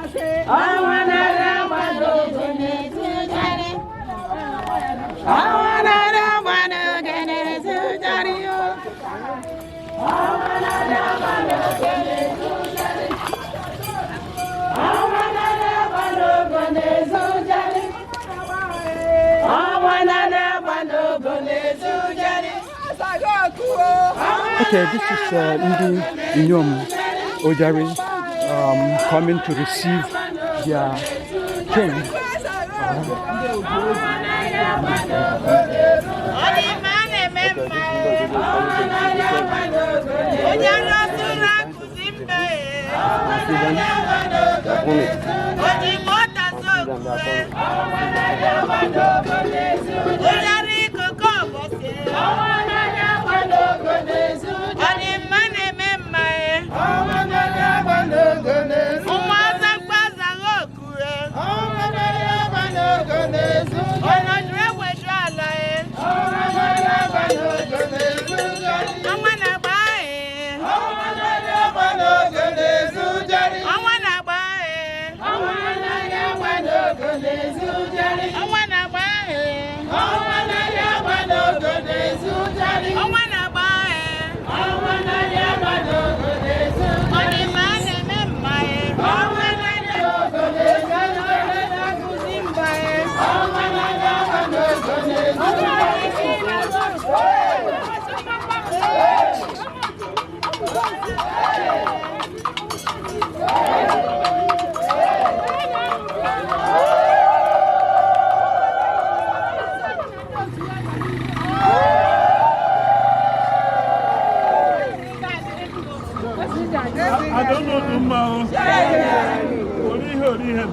Ọnwa narị agba n'oge na-ezugharị. Ọnwa narị agba n'oge na-ezugharị o. Ọnwa narị agba n'oge na-ezugharị. Ọnwa narị agba n'oge na-ezugharị. Ọnwa narị agba n'oge na-ezugharị. Okay, this is Ndi Inyom Ojari coming to receive their king. Ọ dị mma na-eme mma. Onye rọtụrụ akụzi mbe. Oji mọta sokwe. Onye ikuku ọbọsị. Ọ dị mma na-eme mma. Ụmụazụ mkpazaghị okure. Ọnọdụ eweju ala. Ọnwa na-agba. Ọnwa na-agba. Ọnwa na-agba. Ọnwa na-agba. Ọ dị mma na-eme mma. Na-akụzi mba. Ada unu dị mma o. Ori ihe ori ihe.